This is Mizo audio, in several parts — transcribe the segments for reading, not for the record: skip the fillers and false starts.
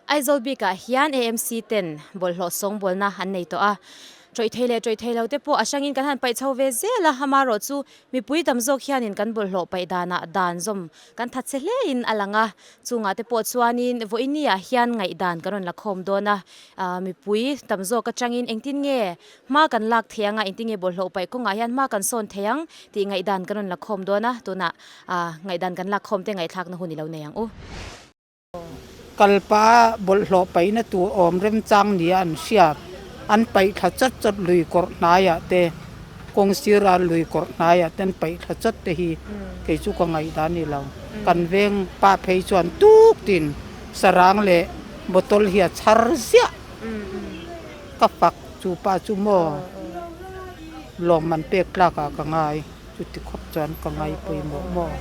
Aizawl bikah hian AMC ten bawlhhlawh sawngbawlna an nei tawh a, tawih thei leh tawih thei lo te pawh a hrangin kan han paih chho ve zel a, amaherawhchu mipui tam zawk hianin kan bawlhhlawh paih danah dan zawm kan that che hlein a lang a, chungah te pawh chuanin vawiini ah hian ngaihdan kan rawn la khawm dawn a, mipui tam zawk atangin engtin nge hma kan lak thei ang a, engtin nge bawlhhlawh paih kawngah hian hma kan sawn thei ang tih ngaihdan kan rawn la khawm dawn a, tunah ngaihdan kan lak khawm te ngaihthlakna hun i lo nei ang u. Kalpa bawlhhlawh paihna tur awm remchang nia an hriat. An paih thla chawt chawt lui kawrh hnaiah te, kawng sira lui kawrh hnaiah te an paih thla chawt te hi kei chu ka ngaihdan ni lo. Kan veng pa phei chuan tuk tin sarang leh bottle hi a chhar ziah. Ka fak chu pa chu maw lawmman pek tlakah ka ngai, chuti khawp chuan ka ngai pawimawh maw.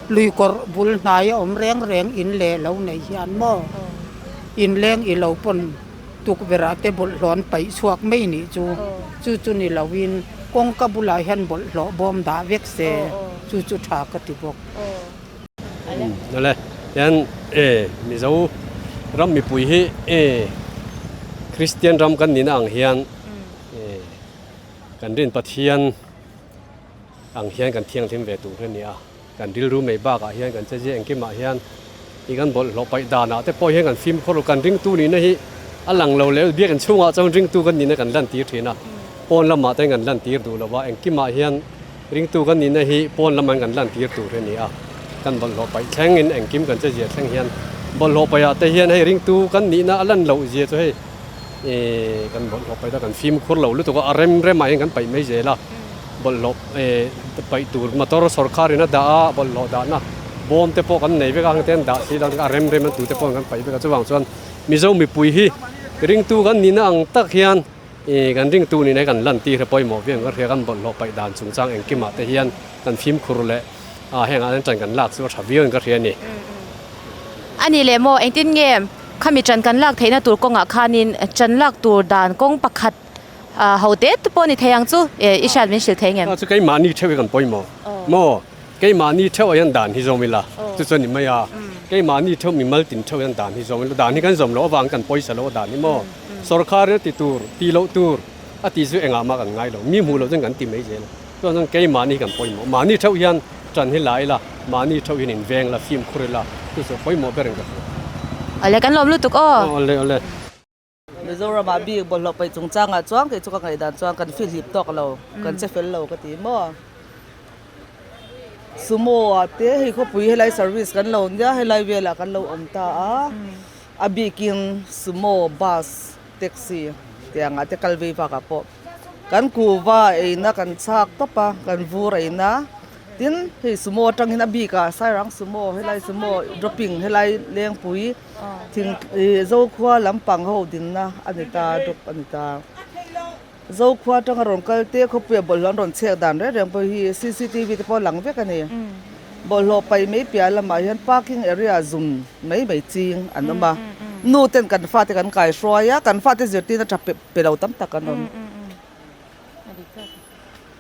Lui kawrh bul hnai a awm reng reng in leh lo nei hian maw in leng i lo pawn tukverh ah te bawlhhlawh an paih chhuak mai nih chu chu chu ni lo in kawngka bulah hian bawlhhlawh bawm dah vek se chu chu tha ka ti bawk. Awle hian e Mizo ram mipui hi e Kristian ram kan nihna ang hian e kan rin Pathian ang hian kan thianghlim ve tur hi a ni a, kan rilru mai bakah hian kan chezia engkimah hian i kan bawlhhlawh paih danah te pawh hian kan fimkhur lo, kan ringtu nihna hi a lang lo leh biakinn chhungah chuan ringtu kan nihna kan lantir thin a, pawn lamah te kan lantir duh lo a, engkimah hian ringtu kan nihna hi pawn lamah hian kan lantir tur hi a ni a, kan bawlhhlawh paih thlengin engkim kan chezia thleng hian bawlhhlawh paihah te hian hei ringtu kan nihna a lan loh zia chu hei ih kan bawlhhlawh paih ta kan fimkhur lo lutuk a, a rem remah hian kan paih mai zel a. Bawlhhlawh paih tur motor sawrkharin a dah a, bawlhhlawh dahna bawm te pawh kan nei vek a, heng te an dah si lo a rem rem a tute pawh kan paih vek a, chuvang chuan Mizo mipui hi ringtu kan nihna ang tak hian ih kan ringtu nihna hi kan lan tir hi pawimawh viau ang ka hria, kan bawlhhlawh paih dan chungchang engkimah te hian kan fimkhur leh ah hengah hian ṭan kan lak chu a ṭha viau in ka hria a ni. A nih leh maw engtin nge khami ṭan kan lak theihna tur kawngah khanin ṭan lak tur dan kawng pakhat Ho te te pawh ni thei ang chu i hriat min hrilh thei ngem? Chu keimahni theuh hi kan pawimawh maw? Keimahni theuh ah hian dan hi zawm ila chu chuan ni mai a, keimahni theuh mimal tin theuh hian dan hi zawm ila, dan hi kan zawm loh avang kan pawisa loh a dan hi maw? Sawrkar hi a ti tur, ti loh tur a tih chu engah mah kan ngai lo, mi hmuh loh chuan kan ti mai zel a, chuan chuan keimahni hi kan pawimawh, mahni theuh hian ṭan hi la ila, mahni theuh hian inveng ila, fimkhur ila, chu chu pawimawh ber in ka hria. Awle kan lawm lutuk aw. Awle awle. Mizoramah bik bawlhhlawh paih chungchangah chuan kei chu ka ngaihdan chuan kan fihlip tawk lo, kan che fel lo ka ti maw. Sumo ah te hei khawpui helai service kan lo nia helai velah kan lo awm ta a, a bikin sumo, bus, taxi tiangah te kal vei bakah pawh kan kuhva eina kan chhak tawp a, kan vur eina. Tin, hei sumo atangin a bikah Sairang sumo helai sumo dropping helai Lengpui thing ih Zokhua lampang ho dinna a ni ta drop a ni ta. Zokhua atanga rawn kal te khawpuia bawlhhlawh an rawn chhek dan reng reng pawh hi cctv te pawh a lang vek a ni. Bawlhhlawh paih mai piah lamah hian parking area zum mai mai ching an awm a, nu ten kan fate kan kaihruai a, kan fate zirtirna tha pe lo tam tak an awm.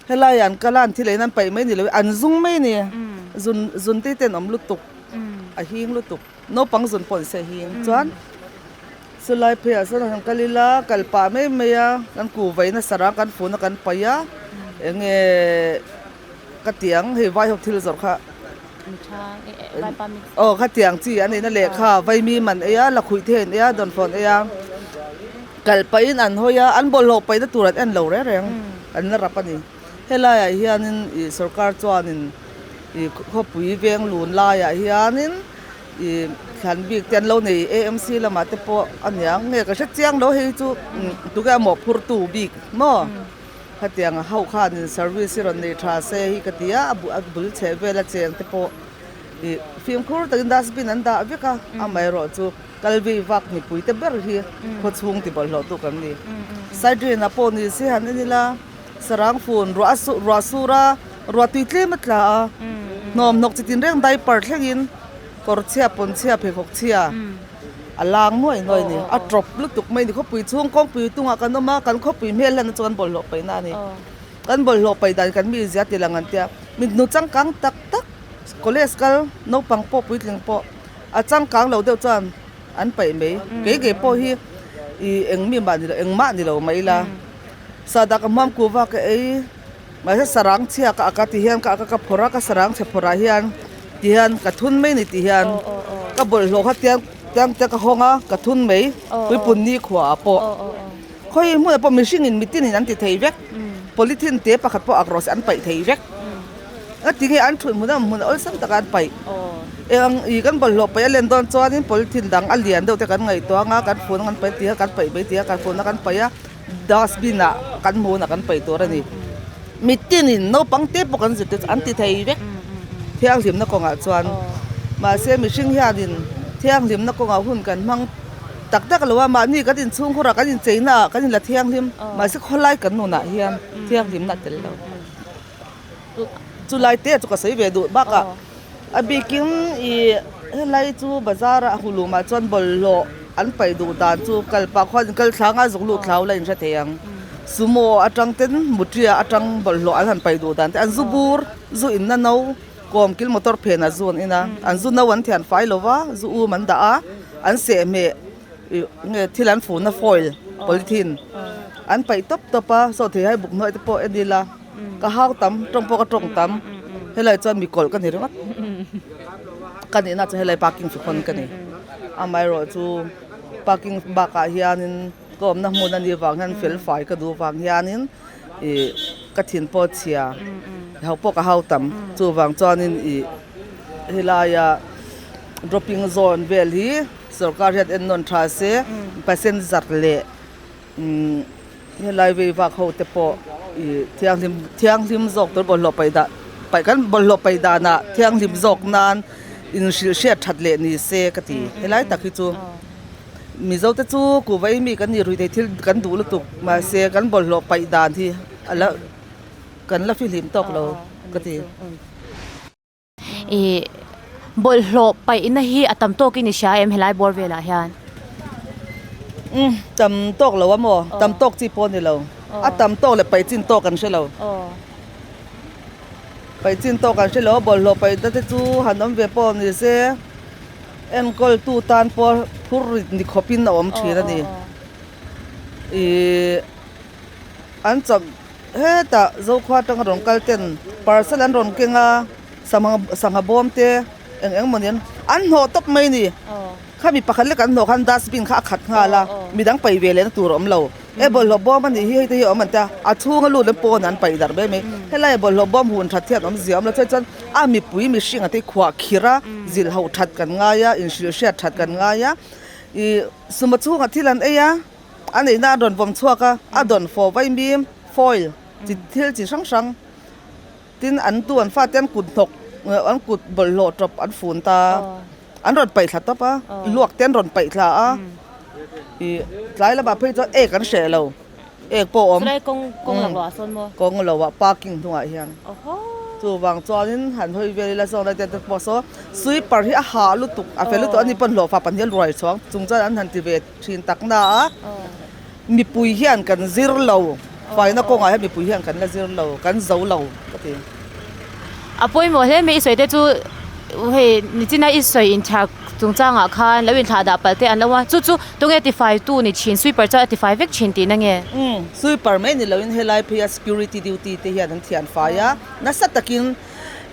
Helai an kal a an thil eiin an paih mai ni lo an zung mai a ni zun zun te ten awm lutuk a hing lutuk naupang zun pawh an se hing chuan chulai pheiah sawn han kal ila kal pah mai mai a kan kuhva in a sarang kan fun a kan paih a eng nge ka ti ang hei vai ho thil zawrh kha aw khatiang chi a neihna lehkha vaimi man ei a lakhuih te an ei a dawnfawh an ei a. Kal pahin an hawi a, an bawlhhlawh paihna tur an en lo reng reng, an la rap a ni. Helaiah hianin ih sorkar chuanin ih khawpui veng lun laiah hianin ih thlan bik te an lo nei AMC lamah te pawh a niang nge ka hre chiang lo hei chu tunge a mawhphurtu bik maw khatiang ho khanin service hi rawn nei tha se hi ka ti a, a bul chheh vela cheng te pawh ih fimkhur takin dustbin an dah vek a, amaherawhchu. Kalvi vak mipui te ber hi khaw chhung ti bawlhhlawh tu kan ni. Side drain ah pawh ni se han en ila sarang fun ruah a ruah sur a ruah tui tlem a tla a hnawm hnawk chi tin reng diaper thleng in kawr chhia pawn chhia pheikhawk chhia a lang nuai nuai a ni a tawp lutuk mai a ni khawpui chhung kawngpui tungah kan awm a kan khawpui hmel hian chuan bawlhhlawh paihna a ni kan bawlhhlawh paih dan kan mi zia ti lang an tia mitnu changkang tak tak college kal naupang pawh puitling pawh. A changkang lo deuh chuan an paih mai kei kei pawh hi ih eng mi mah ni lo engmah ni lo mai ila sahdah ka hmuam kuhva ka ei mahse sarang chhia ka ak a ti hian ka ak a ka phawrh a ka sarang chhe phawrh ah hian ti hian ka thun mai ni ti hian ka bawlhhlawh kha tiang tiang te ka hawng a ka thun mai puipun ni khuaah pawh khawi hmunah pawh mihring in mitin in an ti thei vek polythene te pakhat pawh ak rawh se an paih thei vek. A ti nge an thut hmun a hmun awlsam taka an paih eng ih kan bawlhhlawh paih a len dawn chuanin polythene dang a lian deuh te kan ngaihtuah anga kan fun kan paih tih a kan paih mai tih a kan fun a kan paih a dustbin ah kan hmun ah kan paih tur a ni mitinin naupang te pawh kan zirtir chu an ti thei vek thianghlimna kawngah chuan mahse mihring hianin thianghlimna kawngah hun kan hmang tak tak lo a mahni kan inchhungkhur ah kan incheina ah kan inla thianghlim mahse khawlai kan nunah hian thianghlimna a tel lo. Chulai te chu ka sawi ve duh bakah a bikin ih helai chu bazar ah hulum ah chuan bawlhhlawh an paih duh dan chu kal pah khuan in kal thlanga a zuk lut thlau la in hre thei ang sumo atang ten mutria atang bawlhhlawh an han paih duh dan te an zu bur zu in na no kawm kil motor phen ah zu an in a an zu no an thian fai lo va zu um an dah a an sehhmeh ih nge thil an fun na foil polythene an paih tawp tawp a saw thei hai buk hnuai te pawh en ila. Ka hau tam, tawng pawh ka tawng tam, helai chuan mi kawlh ka ni ringawt. Ka nihna chu helai parking chu hawn ka ni. Amaherawh chu parking bakah hianin ka awmna hmun a nih vang hian fel fai ka duh vang hianin ih ka thin pawh a chhia, hau pawh ka hau tam. Chuvang chuanin ih helaia dropping zone vel hi sorkar hian en nawn tha se passenger leh Umm helai vei vak ho te pawh ih thianghlim thianghlim zawk tur bawlhhlawh paih dah paih kan bawlhhlawh paih danah thianghlim zawk nan inhrilh hriat that leh ni se ka ti helai tak hi chu mizo te chu kuhva i mi kan nih rui thei thil kan duh lutuk mahse kan bawlhhlawh paih dan hi a la kan la fihlim tawk lo ka ti. Ih bawlhhlawh paihna hi a tam tawkin i hria em helai bawr velah hian? Umm tam tawk lo a maw? Tam tawk chi pawh a ni lo. A tam tawk leh paih chin tawk kan hre lo. Paih chin tawk kan hre lo a bawlhhlawh paihna te chu han awm ve pawh ni se enkawltu tan pawh phur rit ni khawpin a awm thin a ni. Ih an chawp. Hetah Zokhua atanga rawn kal ten parcel an rawn keng a, sangha sangha bawm te eng eng mawni an an hnawh tawp mai a ni. Khami pakhat lek an hnawh khan dustbin kha a khat nghal a, midang paih ve lehna tur a awm lo. E bawlhhlawh bawm a nih hi hei te hi a awm an ti a, a chhunga lut leh pawn an paih darh mai mai. Helai bawlhhlawh bawm hun that hian awm zia a awm lo chuan chuan a mipui mihring a te khuah khirh a, zilh hoh that kan ngai a, inhrilh hriat that kan ngai a, ih suma chhungah thil an ei a. A neihna a rawn vawm chhuak a, a dawn fawh vaimim, foil, chi thil chi hrang hrang tin an tu an fate an kut hnawk an kut bawlhhlawh tawp an fun ta an rawn paih thla tawp a luak te an rawn paih thla a ih tlai lamah phei chuan ek an hreh lo ek pawh a awm kawng lo ah parking hnungah hian chuvang chuanin han hawi vel ila sawn lai te pawh saw sweeper hi a hah lutuk a fel lutuk ani pawn hlawhfa pahnih a ruai chhuang chung chuan an han ti ve. Thin tak na a, mipui hian kan zir lo, faina kawngah hian mipui hian kan la zir lo, kan zo lo ka ti. A pawimawh hle mai i sawi te chu hei nichina i sawi inthlak chungchangah khan lo inthlah dah palh te an lo a, chu chu tunge tifai tu ni thin sweeper chuan a tifai vek thin tihna nge? Umm sweeper mai ni loin helai pheia security duty te hian an thian fai a, nasa takin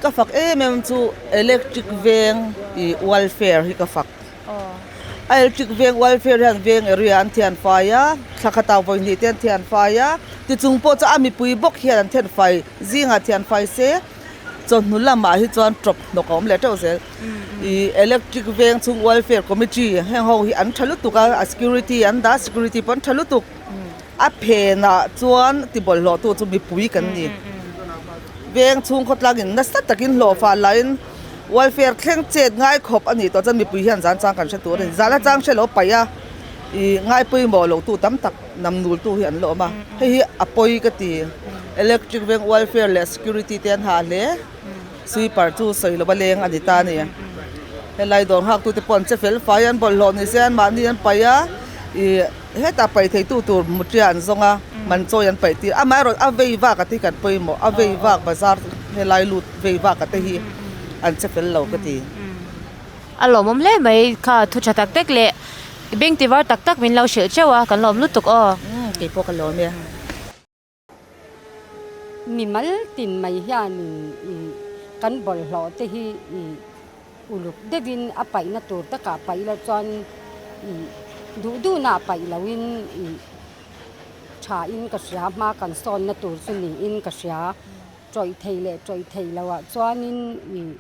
ka fak em em chu electric veng ih welfare hi ka fak. A electric veng welfare hian veng area an thian fai a, thla khatah vawi hnih te an thian fai a, tichung pawh chu a mipui bawk hian an thian fai zingah thian fai se chawhnu lamah hi chuan tawp hnawk a awm leh teuh zel. Ih electric veng chhung welfare committee heng ho hi an tha lutuk a, a security an dah a security pawh an tha lutuk. A phenah chuan ti bawlhhlawh tu chu mipui kan ni. Veng chhung khawtlangin nasa takin hlawhfah lahin Welfare thleng chet ngai khawp a nih tawh chuan mipui hian zan chang kan hre tur a ni. Zan atang hre lo paih a, ih ngai pawimawh lo tu tam tak nam nul tu hi an la awm a. Hei hi a pawi ka ti. Electric veng welfare leh security te an hah hle. Sweeper chu sawi lova leng a ni ta a ni. Helai dawr nghak tu te pawh an che fel fai a, an bawlhhlawh ni se anmahni an paih a, ih hetah paih thei tu tur mutria an zawng a, man chawi an paih tir. Amaherawh a vei vak a ti kan pawimawh, a vei vak bazar helai lut. Vei vak a te hi an che fel lo ka ti. A lawmawm hle mai kha thu tha tak tak leh Beng tivar tak tak min lo hrilh teuh a, kan lawm lutuk aw. Umm kei pawh ka lawm e. Mimal tin mai hianin ih kan bawlhhlawh te hi ih uluk deuhin a paihna tur takah paih loh chuan ih duh duhna ah paih lohin ih tha in ka hria hma kan sawnna tur chu niin ka hria tawih thei leh tawih thei loh ah chuanin ih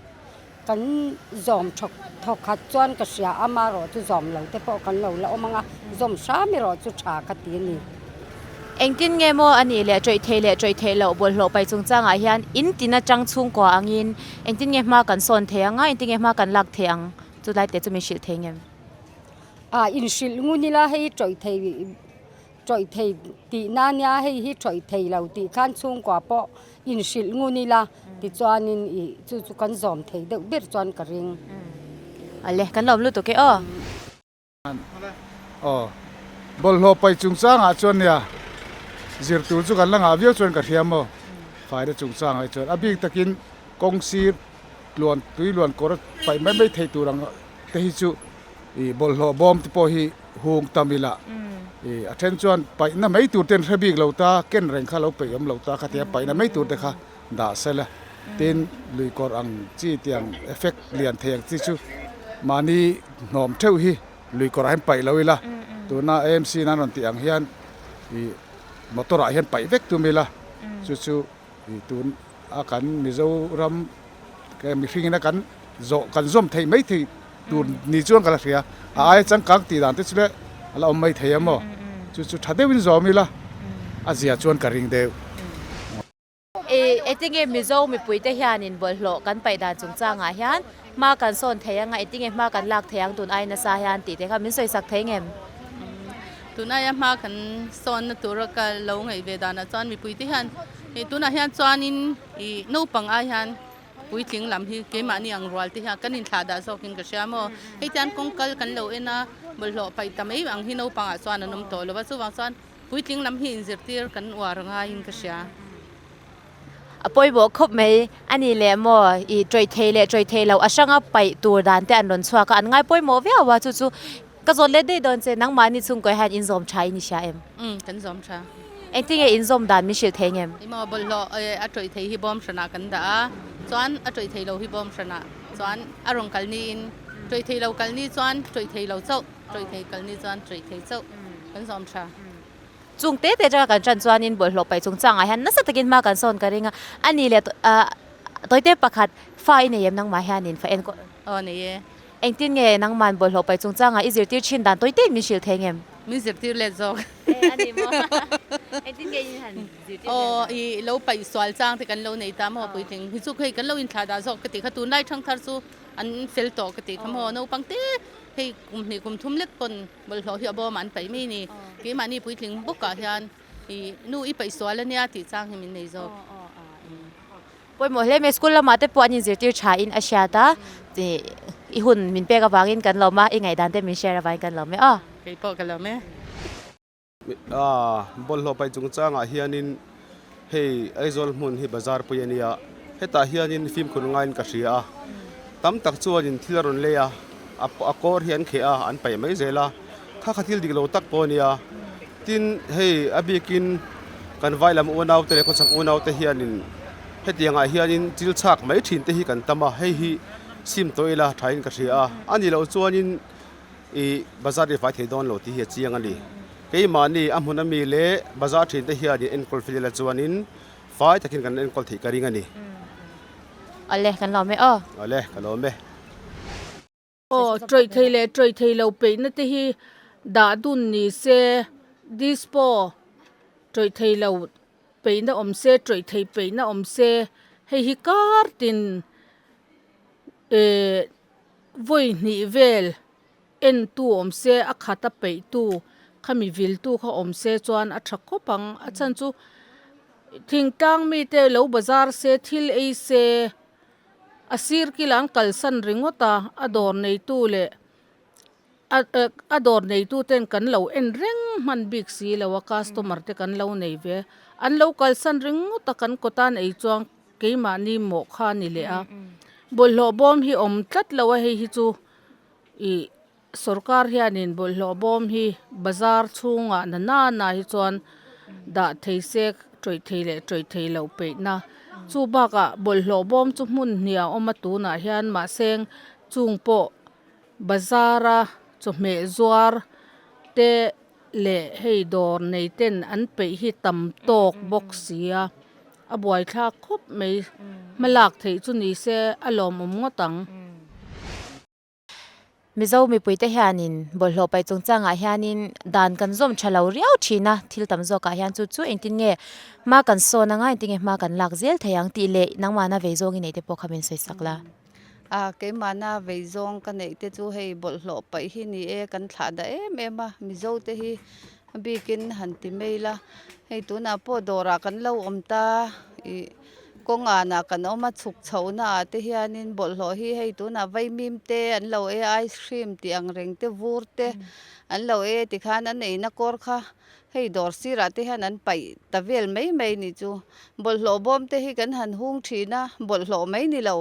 Kan zawm thawk thawk khat chuan ka hria a, amaherawhchu zawm lo te pawh kan lo la awm ang a, zawm hram erawh chu tha ka ti a ni. Engtin nge maw a nih leh tawih theih leh tawih theih loh bawlhhlawh pai chungchangah hian in tin atang chhungkua angin engtin nge hma kan sawn thei ang a, engtin nge hma kan lak thei ang chu lai te chu min hrilh thei ngem? A inhrilh ngun ila hei tawih thei Tawih thei tih na nia hei hi tawih thei lo tih khan chhungkua pawh inhrilh ngun ila tichuanin ih chu chu kan zawm thei deuh ber chuan ka ring. Ale, kan lawm lutuk e aw. Aw, bawlhhlawh paih chungchangah chuan nia zir tur chu kan la ngah viau chuan ka hria maw? Faina chungchangah hi chuan a bik takin kawng sir tluan tui luan kawr paih mai mai thei tur ang te hi chu ih bawlhhlawh bawm te pawh hi hung tam ila ih a then chuan paihna mai tur ten hre bik lo ta ken reng kha lo peih awm lo ta khatia paihna mai tur te kha dah sela tin lui kawr ang chi tiang effect lian thei ang chi chu mahni hnawm theuh hi lui kawrah hian paih lo ila tuna AMC in an rawn tih ang hian ih motor ah hian paih vek tum ila chu chu ih tun a kan Mizoram mihring ina kan zawh kan zawm theih mai thei tur ni chuan ka la hria a aia changkang tih dan te chu le a la awm mai thei a maw chu chu tha deuhin zawm ila a zia chuan ka ring deuh. Engtinge Mizo mipuite hianin bawlhhlawh kan paih dan chungchangah hian hma kan sawn thei anga engtinge hma kan lak thei ang tun ai nasa hian tih te kha min sawi sak thei ngem? Tun aia hma kan sawnna tura ka lo ngaih ve danah chuan mipuite hian tunah hian chuanin ih naupang ai hian Puitling lam hi keimahni ang rual te hian kan inthlah dah zawkin ka hria maw? Hei tian kawngkal kan lo en a, bawlhhlawh paih ta mai ang hi naupangah chuan an awm tawh lo va, chuvang chuan puitling lam hi inzirtir kan uar ngaiin ka hria. A pawimawh khawp mai a ni leh maw? I tawih thei leh tawih thei lo a hranga paih tur dan te an rawn chhuak a, an ngai pawimawh viau a, chu chu Ka zawt let daih dawn che, nangmahni chhungkaw hian in zawm tha in i hria em? Umm, kan zawm tha. Engtinge in zawm dan min hrilh thei ngem? Emaw bawlhhlawh a tawih thei hi bawm hranah kan dah a, chuan a tawih thei lo hi bawm hranah, chuan a rawn kal niin tawih thei lo kal ni chuan tawih thei lo chauh, tawih thei kal ni chuan tawih thei chauh kan zawm tha. Chung te te atanga kan tan chuanin bawlhhlawh paih chungchangah hian nasa takin hma kan sawn ka ring a, a ni leh tawite pakhat fa i nei em nangmah hianin fa enkawl? Aw nei e. Engtin nge nangman bawlhhlawh paih chungchangah i zirtir thin dan tawite in min hrilh thei ngem? Min zirtir let zawk. E a ni maw? Engtin nge in han zirtir let Aw i lo paih sual chang te kan lo nei ta maw puitling hi chu hei kan lo inthlah dah zawk ka tih kha tunlai thangthar chu an fel tawh ka tih kha maw naupang te hei kum hnih kum thum lek pawn bawlhhlawh hi a bawm ah an paih mai ni keimahni puitling bawkah hian i nu i paih sual ania tih chang hi min nei zawk. Pawimawh hle mai, school lamah te pawh an inzirtir tha in a hriat a, i hun min pek avangin kan lawm a, i ngaihdan te min share avangin kan lawm e aw. Kei pawh ka lawm e. Bawlhhlawh paih chungchangah hianin hei Aizawl hmun hi bazar pui a nia, hetah hianin fimkhur ngaiin ka hria a, tam tak chuanin thil a rawn lei a, a kawr hi an kheh a, an paih mai zel a, kha kha thil dik lo tak pawh a nia. Tin, hei a bikin kan vai lam unaute leh khawchhak unaute hianin hetiangah hianin chil chhak mai thin te hi kan tam a, hei hi sim tawh ila thain ka hria a, a nih loh chuanin ih bazar hi fai thei dawn lo tih hi a chiang a ni. Keimahni a hmun ami leh bazar thin te hianin enkawl fel ila chuanin fai takin kan enkawl theih ka ring a ni. Awle, kan lawm e aw. Awle, ka lawm e. Aw, tawih thei leh tawih thei lo peihna te hi dah dun ni se, dispo tawih thei lo peihna awm se, tawih thei peihna awm se, hei hi kar tin eh vawi hnih vel en tu awm se, a khat a peih tu khami vil tu kha awm se chuan a tha khawp ang, a chhan chu thingtlang mite lo bazar se thil ei se. A sir kila an kalsan ringawt a, a dawr neitu leh a a dawr neitu ten kan lo en reng hman bik si lo a customer te kan lo nei ve an lo kalsan ringawt a kan kawtan ei chuan keimahni mawh kha a ni leh a bawlhhlawh bawm hi awm tlat lo a hei hi chu ih. Sorkar hianin bawlhhlawh bawm hi bazar chhungah na nana hi chuan dah thei se tawih thei leh tawih thei loh peihna. Chu bakah bawlhhlawh bawm chu hmun hnih a awm a tunah hian mahse chung pawh bazara chawhmeh zuar te leh hei dawr nei ten an peih hi tam tawk bawk si a a buaithlak khawp mai hmalak theih chu ni se a lawmawm ngawt ang. Mizo mipuite hianin bawlhhlawh paih chungchangah hianin dan kan zawm tha lo riau thin a, thil tam zawkah hian chu chu engtin nge hma kan sawn anga engtin nge hma kan lak zel thei ang tih leh nangmahna vei zawng i neih te pawh kha min sawi sak la. A keimahna vei zawng ka neih te chu hei bawlhhlawh paih hi ni e kan thlah dah em em a, Mizo te hi a bikin han ti mai ila hei tunah pawh dawrah kan lo awm ta ih Kawnganah kan awm a, chhuk chhohnaah te hianin bawlhhlawh hi hei tunah vaimim te an lo ei a, ice cream tih ang reng te vur te an lo ei a tikhan an eina kawr kha hei dawr sirah te hian an paih ta vel mai mai nih chu. Bawlhhlawh bawm te hi kan han hung thin a, bawlhhlawh mai ni lo,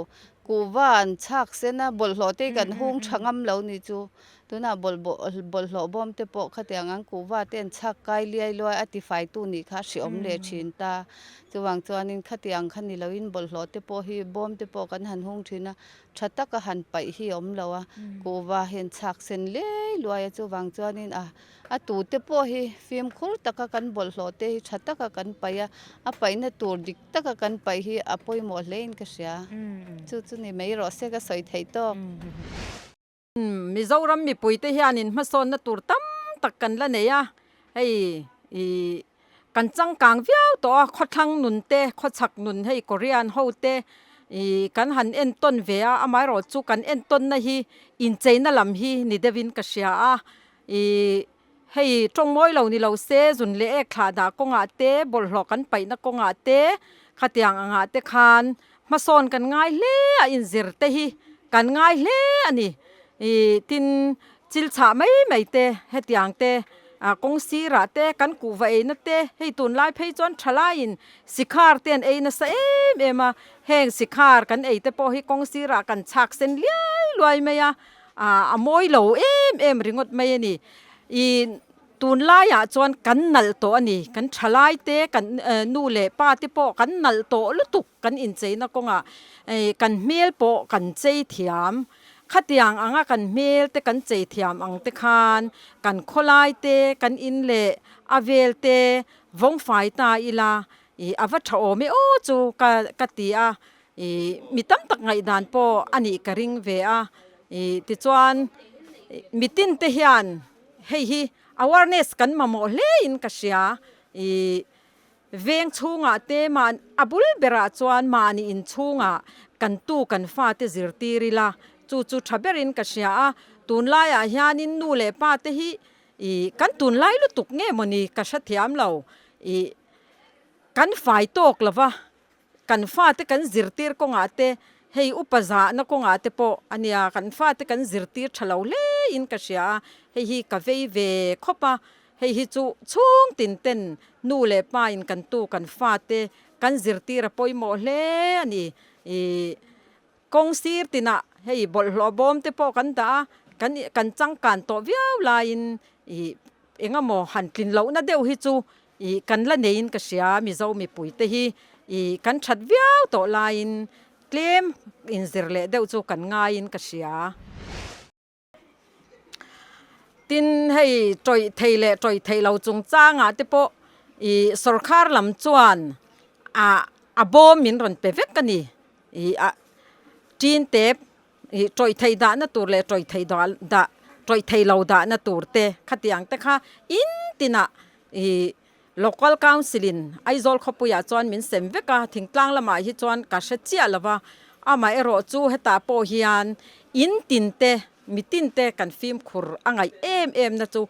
kuhva an chhak sen a, bawlhhlawh te hi kan hung tha ngam lo nih chu. Tunah bawlhhlawh bawm te pawh khatiang ang kuhva te an chhak kai liai luai a tifaitu nih kha a hriawm leh thin ta. Chuvang chuanin khatiang kha ni loin bawlhhlawh te pawh hi bawm te pawh kan han hung thin a, tha taka han paih hi a awm lo a, kuhva hi an chhak sen liai luai a, chuvang chuanin a a tu te pawh hi fimkhur taka kan bawlhhlawh te hi tha taka kan paih a, a paihna tur dik taka kan paih hi a pawimawh hlein ka hria. Chu chu ni mai rawh se ka sawi theih tawk. Mizoram mipuite hianin hmasawnna tur tam tak kan la nei a, hei ih kan changkang viau tawh a, khawthlang nun te, khawchhak nun hei Korean ho te ih kan han entawn ve a, amaherawhchu kan entawnna hi incheina lam hi ni deuhin ka hria a, ih hei tawngmawi lo ni lo se zun leh ek thlah dah kawngah te, bawlhhlawh kan paihna kawngah te khatiang angah te khan Hmasawn kan ngai hle a inzir te hi kan ngai hle a ni. Ih tin chil chhah mai mai te hetiang te ah kawng sirah te kan kuhva eina te hei tunlai phei chuan thalaiin sikhar te an ei nasa em em a, heng sikhar kan ei te pawh hi kawng sirah kan chhak sen liai luai mai a, ah a mawi lo em em ringawt mai a ni. Ih Tunlaiah chuan kan nalh tawh a ni. Kan thalaite, kan nu leh pa te pawh kan nalh tawh lutuk kan incheina kawngah kan hmel pawh kan chei thiam. Khatiang anga kan hmel te kan chei thiam ang te khan kan khawlai te, kan in leh a vel te vawngfai ta ila i a va tha awm e aw chu ka ka ti a. I mi tam tak ngaihdan pawh a nih ka ring ve a. I tichuan mitin te hian Hei hi awareness kan mamawh hle in ka hria. I veng chhungah te mah a bul berah chuan mahni in chhungah kan tu kan fate zirtir ila chu chu tha berin ka hria a. Tunlaiah hianin nu leh pa te hi i kan tunlai lutuk nge mawni ka hrethiam lo. I kan fai tawk lova Kan fate kan zirtir kawngah te, hei upa zahna kawngah te pawh a nia, kan fate kan zirtir tha lo hle in ka hria a, hei hi ka vei ve khawp a, hei hi chu chhung tin ten nu leh pa in kan tu kan fate kan zirtir a pawimawh hle a ni. Ih kawng sir tinah hei bawlhhlawh bawm te pawh kan dah a, kan kan changkan tawh viau laiin ih engemaw han tlin lohna deuh hi chu Ih kan la neiin ka hria Mizo mipui te hi ih kan that viau tawh laiin tlem inzir leh deuh chu kan ngaiin ka hria. Tin hei tawih thei leh tawih theih lo chungchangah te pawh ih sawrkhar lam chuan ah a bawm min rawn pe vek a ni ih ah tin tep Ih tawih thei dahna tur leh tawih thei dah tawih thei lo dahna tur te khatiang te kha in tinah ih local council in Aizawl khawpuiah chuan min sem vek a, thingtlang lamah hi chuan ka hre chiah lo va, amaherawh chu hetah pawh hian in tin te mitin te kan fimkhur a ngaih em em na chu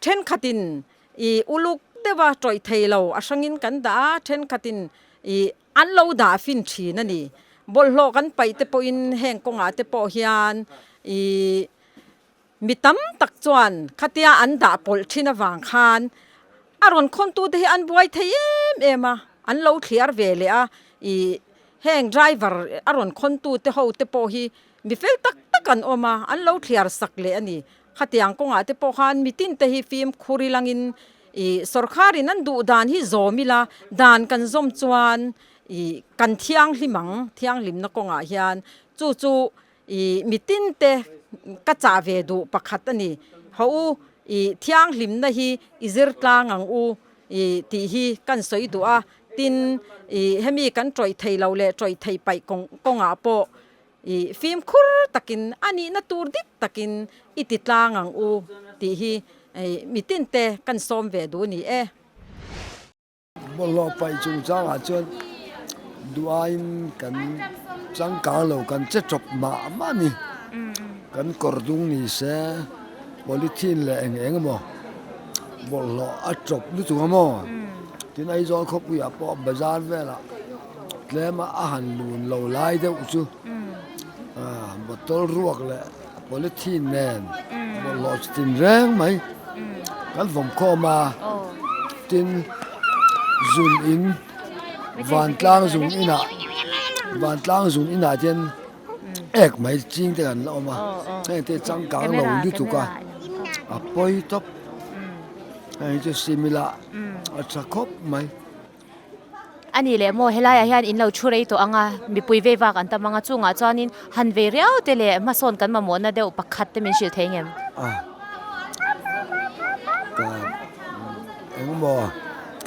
thenkhatin ih uluk deuha tawih thei lo a hrangin kan dah a, thenkhatin ih An lo dah fin thin a ni. Bawlhhlawh kan paih te pawhin heng kawngah te pawh hian ih mi tam tak chuan khatia an dah pawlh thin avang khan a rawn khawntu te hi an buai thei em em a, an lo thliar ve leh a, ih heng driver a rawn khawntu te ho te pawh hi mi fel tak tak an awm a, an lo thliar sak leh a ni. Khatiang kawngah te pawh khan mitin te hi fimkhur ilangin ih sawrkharin an duh dan hi zawm ila dan kan zawm chuan ih kan thianghlim ang, thianghlimna kawngah hian chu chu ih mitin te ka chah ve duh pakhat a ni. Haw u ih thianghlimna hi i zir tlang ang u ih tih hi kan sawi duh a, tin ih hemi kan tawih thei lo leh tawih thei paih kawngah pawh I fimkhur takin a nihna tur dik takin i ti tlang ang u tih hi mitin te kan sawm ve duh ni e. Bawlhhlawh paih chungchangah chuan duhaiin kan changkang lo, kan che tawp mah mah a ni. Kan kawr dung ni se polythene leh eng eng emaw bawlhhlawh a tawp lutuk a maw? Tin Aizawl khawpuiah pawh bazar velah Tlema a han lun lo lai deuh chu bottle ruak leh polythene nen bawlhhlawh chi tin reng mai kan vawm khawm a, tin zun in vantlang zun inah vantlang zun inah hian ek mai ching te kan la awm a, heng te changkang lo lutuk a, a pawi tawp heng hi chu simila a tha khawp mai. A nih leh maw helaiah hian in lo thu rei tawh ang a, mipui vei vak an tam ang a, chungah chuanin han vei riau te leh hmasawn kan mamawhna deuh pakhat te min hrilh thei ngem? A, ka engmaw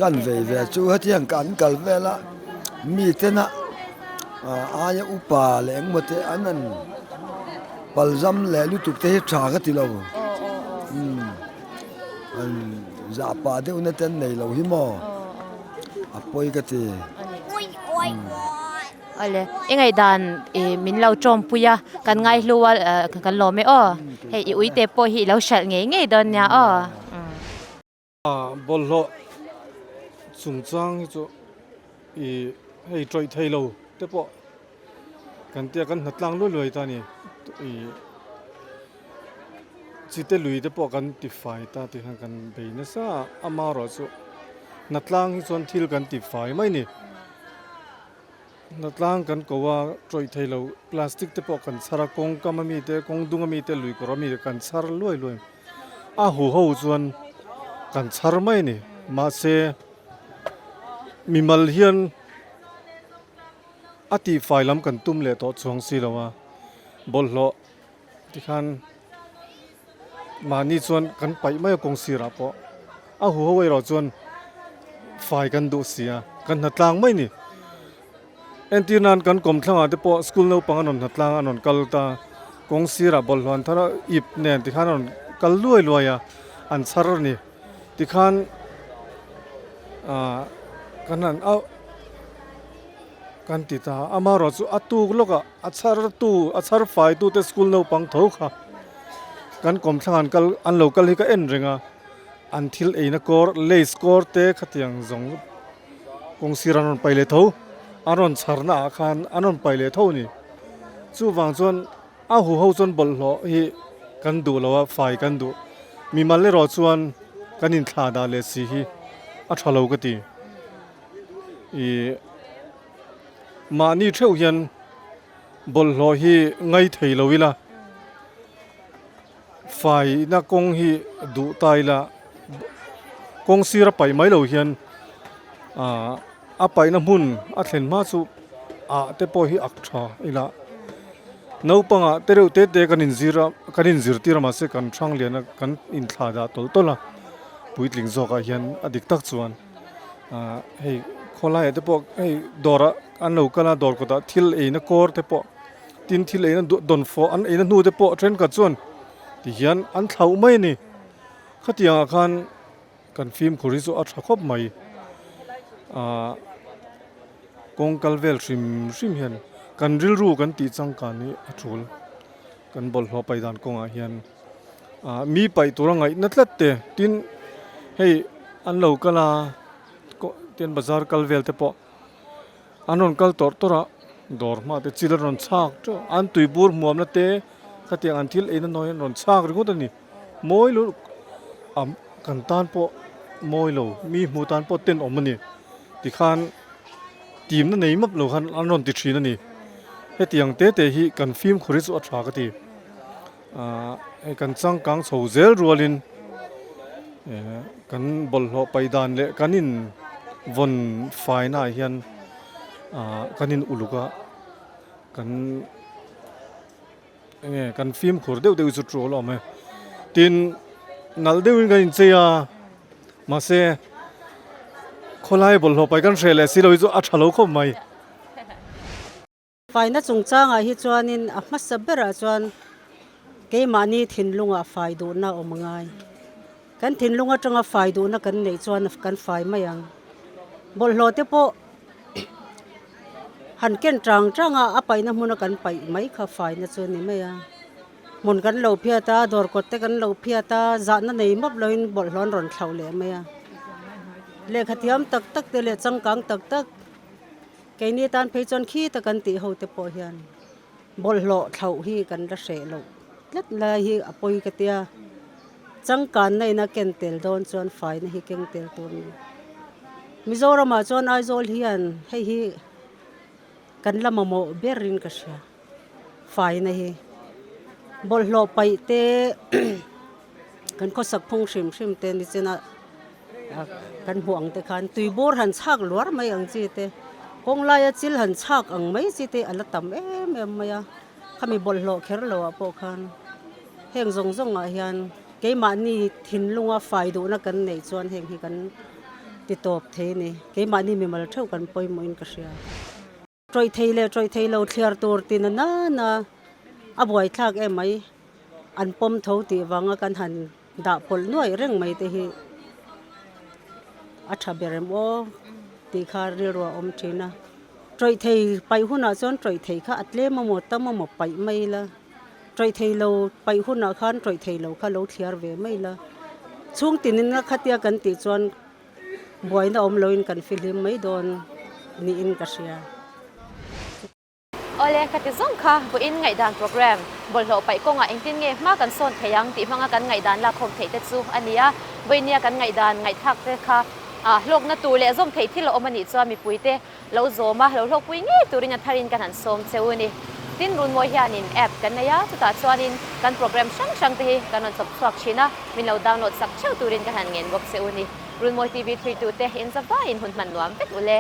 kan vei ve chu hetiang kan kal vel a, mi tena aia upa leh engmaw te an han palzam leh lutuk te hi tha ka ti lo. An zahpah deuhna te an nei lo hi maw? A pawi ka ti. Awle, i ngaihdan i min lo tawmpui a, kan ngaihlu a kan lawm e aw. Hei i uite pawh hi i lo hralh ngei ngei dawn nia aw. Bawlhhlawh chungchang hi chu i hei tawih thei lo te pawh kan tia kan hnatlang luai luai ta a ni i chite lui te pawh kan ti fai ta tih khan kan bei nasa a amaherawh chu hnatlang hi chuan thil kan ti fai mai a ni. Hnatlang kan ko a tawih thei lo plastic te pawh kan chhar a kawng kam ami te kawng dung ami te lui kawr ami te kan chhar luai luai a huho chuan kan chhar mai a ni mahse mimal hian a tihfai lam kan tum leh tawh chuang si lo a bawlhhlawh tikhan mahni chuan kan paih mai a kawng sirah pawh a huho erawh chuan fai kan duh si a kan hnatlang mai a ni entir nan kan kawmthlangah te pawh school naupang an rawn hnatlang a an rawn kal ta kawng sirah bawlhhlawh an thar a ip nen tikhan a rawn kal luai luai a an chhar a ni tikhan ah kan han auh kan ti ta a amaherawh chu a tuk lawkah A chhar tu, a chhar fai tu te school naupang tho kha kan kawmthlang an kal an lo kal hi ka en reng a, an thil eina kawr lace kawr te khatiang zawng kawng sir an rawn pai leh tho, an rawn chhar na ah khan an rawn pai leh tho a ni. Chuvang chuan a huho chuan bawlhhlawh hi kan duh lo a, fai kan duh. Mimal erawh chuan kan inthlah dah leh si hi a tha lo ka ti. Ih. Mahni theuh hian bawlhhlawh hi ngai thei lo ila, faina kawng hi duh ta ila, kawng sira paih mai lo hian ah a paihna hmun a thlen hma chu ah te pawh hi ak tha ila, naupangah te reuh te te kan inzir a, kan inzirtir a mahse kan hrang lian a kan inthlah dah tawlh tawlh a, puitling zawkah hian a dik tak chuan. Ahh hei khawlaiah te pawh hei dawrah an lo kal a dawr kawtah thil eina kawr te pawh tin thil eina dawnfawh an eina hnu te pawh thenkhat chuan ti hian an thlauh mai a ni khatiang ah khan kan fimkhur hi chu a tha khawp mai ahh kawng kal vel hrim hrim hian kan rilru kan tih changkan hi a tul kan bawlhhlawh paih dan kawngah hian. ah mi paih tur a ngaihna tlat te tin hei an lo kal a tin bazar kal vel te pawh an rawn kal tawrh tawrh a dawr hma te chil an rawn chhak teuh a an tui bur hmuam na te khatiang an thil eina nawi an rawn chhak ringawt a ni mawi lutuk a kan tan pawh mawi lo mi hmuh tan pawh tenawm a ni tikhan timna nei map lo khan an rawn ti thin a ni hetiang te te hi kan fimkhur hi chu a tha ka ti. Hei kan changkang chho zel rualin kan bawlhhlawh paih dan leh kan in vawn faina ah hian kan in uluk a kan enge kan fimkhur deuh deuh chu tul a awm e. Tin nalh deuhin kan inchei a mahse khawlai bawlhhlawh paih kan hreh leh si lo hi chu a tha lo khawp mai. Faina chungchangah hi chuanin a hmasa berah chuan keimahni thinlungah fai duhna a awm a ngai. Kan thinlung atanga fai duhna kan neih chuan kan fai mai ang. Bawlhhlawh te pawh han ken chang chang a, a paihna hmuna kan paih mai kha faina chu a ni mai a. Hmun kan lo phiat a, dawr kawt te kan lo phiat a, zahna nei map loin bawlhhlawh an rawn thlauh leh mai a. Lehkha thiam tak tak te leh changkang tak tak. Keini tan phei chuan khi ta kan tih ho te pawh hian bawlhhlawh thlauh hi kan la hreh loh tlat lai hi a pawi ka tia. Changkanna ina ken tel dawn chuan faina hi keng tel tur a ni. Mizoramah chuan Aizawl hian hei hi kan la mamawh berin ka hria faina hi. Bawlhhlawh paih te kan khawsak phung hrim hrim te ni chenah. Kan hmuh ang te khan tui bawr han chhak luar mai ang chi te, kawng laia chil han chhak ang mai chi te a la tam em em mai a, khami bawlhhlawh kher lo ah pawh khan heng zawng zawng ah hian keimahni thinlunga fai duhna kan neih chuan heng hi kan ti tawp thei a ni, keimahni mimal theuh kan pawimawh in ka hria. Tawih thei leh tawih thei lo thliar tur ti na nana a buaithlak em mai, an pawm tho tih vanga kan han dah pawlh nuaih reng mai te hi a tha ber em aw tih kha rilru a awm thin a. Tawih thei paih hunah chuan tawih thei kha a tlem emaw tam emaw paih mai ila, tawih thei lo paih hunah khan tawih thei lo kha lo thliar ve mai ila, chhung tinin a khatia kan tih chuan Buaina awm loin kan fihlim mai dawn niin ka hria. Awle, ka ti zawng kha vawiin ngaihdan program, bawlhhlawh paih kawngah engtin nge hma kan sawn thei ang tih hmanga kan ngaihdan lakkhawm theih te chu a ni a. Vawiinia kan ngaihdan ngaihthlak te kha hlawkna tur leh zawm theih thil a awm a nih chuan mipuite lo zawm a, lo hlawkpui ngei turin a tharin kan han sawm cheu a ni. Tin, Runmawi hianin app kan nei a, chutah chuanin kan program hrang hrang te hi kan rawn chawp chhuak thin a, min lo download sak theuh turin ka han ngen bawk che u ni. Runmawi TV thluitute inzavaiin hun hman nuam vek u le.